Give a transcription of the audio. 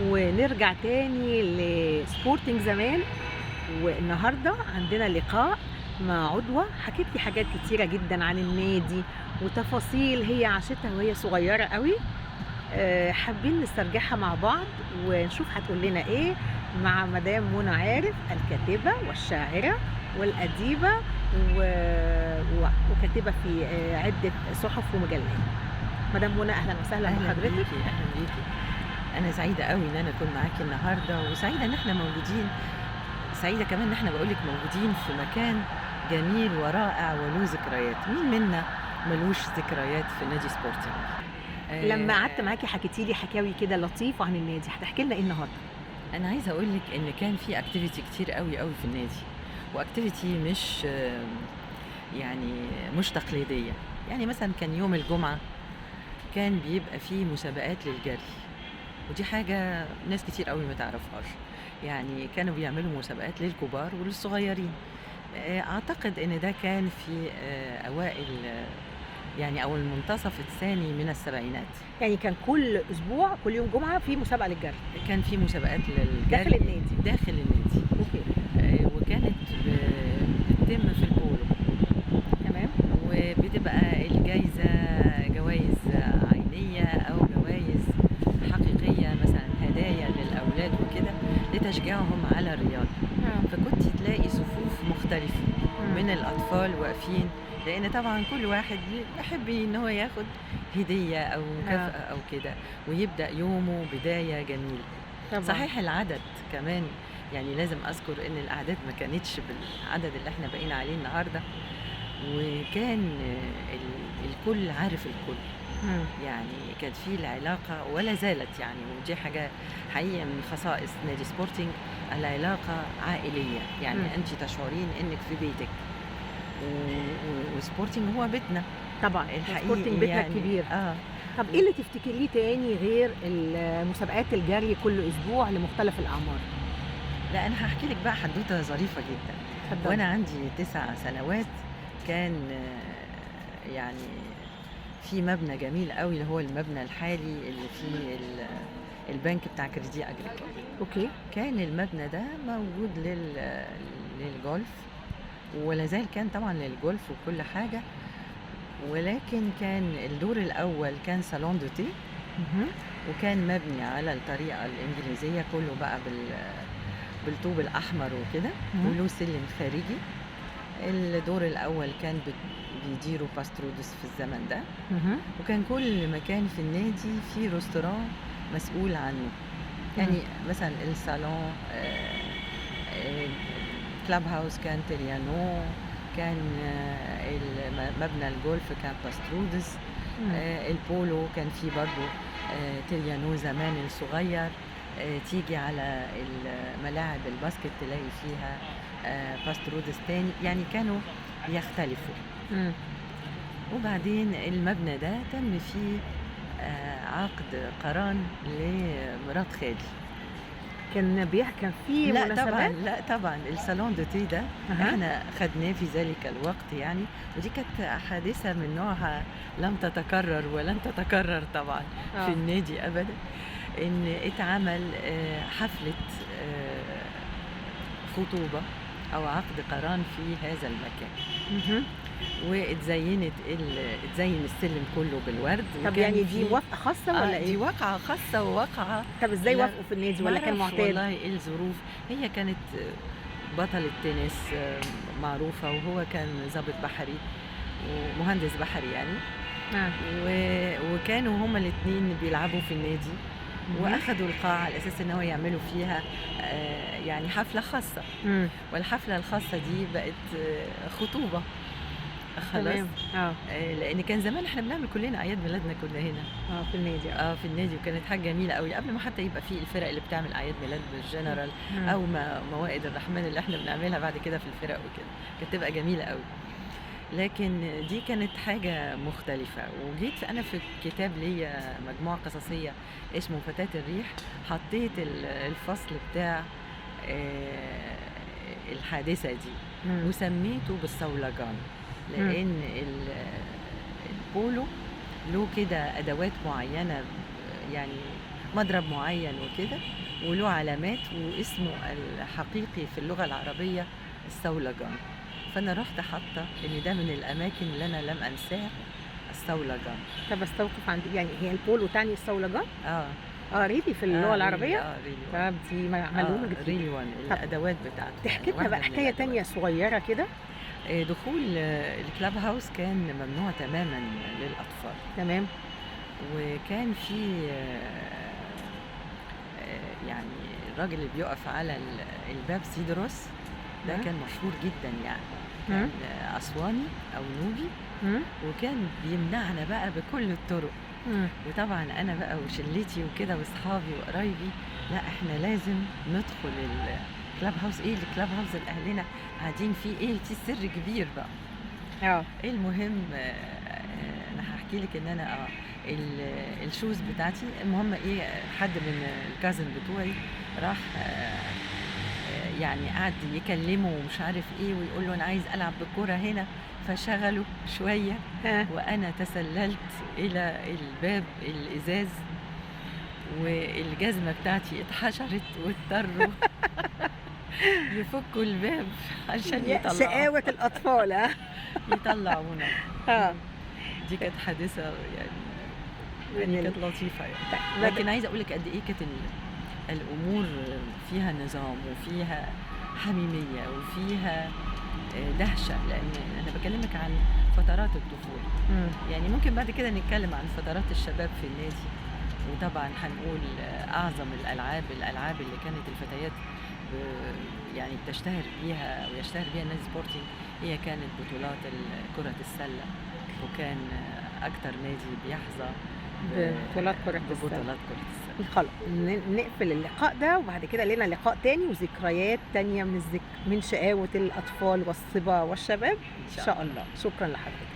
ونرجع تاني لسبورتنج زمان. والنهارده عندنا لقاء مع عضوة حكيت لي حاجات كتيرة جدا عن النادي وتفاصيل هي عاشتها وهي صغيرة قوي. حابين نسترجعها مع بعض ونشوف هتقول لنا ايه مع مدام منى عارف، الكاتبة والشاعرة والأديبة وكاتبة في عدة صحف ومجلات. مدام منى، أهلا وسهلا اهلا بحضرتك. بيكي، اهلا بيكي. انا سعيدة قوي ان انا اكون معاكي النهارده، وسعيدة ان احنا موجودين، سعيدة كمان ان احنا بقولك موجودين في مكان جميل ورائع وله ذكريات. مين منا ملوش ذكريات في نادي سبورتنج؟ لما قعدت معاكي حكيتي لي حكاوي كده لطيفة عن النادي، هتحكي لنا ايه النهارده؟ انا عايزه اقول لك ان كان في activity كتير قوي قوي في النادي، و activity مش يعني مش تقليديه. يعني مثلا كان يوم الجمعة كان بيبقى فيه مسابقات للجري، ودي حاجة ناس كتير قوي ما تعرفهاش. يعني كانوا بيعملوا مسابقات للكبار وللصغيرين. اعتقد ان ده كان في اوائل يعني او المنتصف الثاني من السبعينات. يعني كان كل اسبوع، كل يوم جمعه في مسابقة للجري؟ كان في مسابقات للجري داخل النادي؟ داخل النادي. okay. وكانت بتتم في البولو. تمام. وبتبقى الجايزة جوائز عينية أو جوائز حقيقية، مثلا هدايا للأولاد وكده لتشجيعهم على الرياضة. فكنت تلاقي صفوف مختلفة من الأطفال واقفين، لأن طبعا كل واحد بيحب إن هو ياخد هدية أو مكافأة أو كده، ويبدأ يومه بداية جميلة. طبعا. صحيح العدد كمان، يعني لازم أذكر إن الأعداد ما كانتش بالعدد اللي احنا بقينا عليه النهاردة، وكان الكل عارف الكل. يعني كانت في العلاقة ولا زالت، يعني ودي حاجة حقيقة من خصائص نادي سبورتنج، العلاقة عائلية. يعني أنت تشعرين إنك في بيتك، وسبورتنج هو بيتنا طبعا. الحقيقي، سبورتنج بيتنا يعني الكبير. طب ايه اللي تفتكريه تاني غير مسابقات الجري كل اسبوع لمختلف الاعمار؟ لا، انا هحكي لك بقى حدوتة ظريفة جدا. اتفضلي. وانا عندي 9 سنوات كان يعني في مبنى جميل قوي، اللي هو المبنى الحالي اللي فيه البنك بتاع Crédit Agricole. okay. كان المبنى ده موجود للجولف، ولا زال كان طبعا للجولف وكل حاجة، ولكن كان الدور الأول كان salon de thé، وكان مبني على الطريقة الإنجليزية، كله بقى بالطوب الأحمر وكده، وله سلم خارجي. الدور الأول كان بيديروا باسترودس في الزمن ده، وكان كل مكان في النادي فيه restaurant مسؤول عنه. يعني مثلا الصالون، club house كان تريانو، كان مبنى الجولف كان باسترودس، البولو كان فيه برضو تريانو زمان الصغير. تيجي على الملاعب ال basket تلاقي فيها باسترودس تاني. يعني كانوا بيختلفوا. وبعدين المبنى ده تم فيه عقد قران لمرات خالي. كان فيه لا مناسبات؟ طبعا، لا طبعا ال salon de thé ده احنا خدناه في ذلك الوقت يعني، ودي كانت حادثه من نوعها لم تتكرر ولن تتكرر طبعا في النادي ابدا، ان اتعمل حفلة خطوبه او عقد قران في هذا المكان. واتزينت اتزين السلم كله بالورد. طب يعني دي موافقة خاصة ولا ايه؟ دي واقعه خاصة وواقعه. طب ازاي وافقوا في النادي ولا كان معتاد؟ والله ايه الظروف، هي كانت بطلة تنس معروفة، وهو كان ضابط بحري ومهندس بحري يعني. وكانوا هما الاثنين بيلعبوا في النادي، واخدوا القاعة على اساس ان هو يعملوا فيها يعني حفلة خاصة. والحفله الخاصة دي بقت خطوبه خلاص. لان كان زمان احنا بنعمل كلنا اعياد ميلادنا كنا هنا في النادي. في النادي، وكانت حاجة جميلة قوي قبل ما حتى يبقى في الفرق اللي بتعمل اعياد ميلاد بالجنرال او موائد الرحمن اللي احنا بنعملها بعد كده في الفرق وكده، كانت تبقى جميلة قوي. لكن دي كانت حاجة مختلفة. وجيت أنا في كتاب ليا مجموعة قصصية اسمه فتاة الريح، حطيت الفصل بتاع الحادثة دي وسميته بالصولجان، لأن البولو له كده أدوات معينة يعني مضرب معين وكده، وله علامات، واسمه الحقيقي في اللغة العربية الصولجان. فأنا رحت حاطة إن ده من الأماكن اللي أنا لم أنساها، الصولجان. طب استوقف عند، يعني هي البولو تعني الصولجان؟ اه really في اللغة العربية؟ Really. طب دي معلومة جديدة. Really one، الأدوات بتاعته. تحكي لنا بقى حكاية تانية صغيرة كده. دخول ال club house كان ممنوع تماما للأطفال. تمام. وكان في يعني الراجل اللي بيقف على الباب سيدروس ده كان مشهور جدا، يعني كان أسواني أو نوبي، وكان بيمنعنا بقى بكل الطرق. وطبعا أنا بقى وشلتي وكده وأصحابي وقرايبي، لا إحنا لازم ندخل ال club house. إيه ال club house اللي أهلنا قاعدين فيه؟ إيه في سر كبير بقى. المهم أنا هحكي لك إن أنا ال shoes بتاعتي، المهم إيه، حد من ال cousin بتوعي راح يعني قعد يكلمه ومش عارف ايه، ويقول له انا عايز العب بالكورة هنا، فشغله شوية وانا تسللت الى الباب الازاز، والجزمه بتاعتي اتحشرت، واضطروا يفكوا الباب عشان يطلعوا. شقاوة الاطفال يطلعونا. دي كانت حادثه يعني كانت لطيفة يعني. لكن عايزه اقول لك قد ايه كانت الأمور فيها نظام وفيها حميمية وفيها دهشة، لأن أنا بكلمك عن فترات الطفولة. يعني ممكن بعد كده نتكلم عن فترات الشباب في النادي، وطبعا هنقول أعظم الألعاب، الألعاب اللي كانت الفتيات يعني بتشتهر بيها ويشتهر بيها النادي سبورتنج، هي كانت بطولات كرة السلة، وكان أكتر نادي بيحظى ببطولات كرة السلة. خلاص نقفل اللقاء ده، وبعد كده لنا لقاء تاني وذكريات تانية من شقاوة الأطفال والصبا والشباب إن شاء الله. شكرا لحضرتك.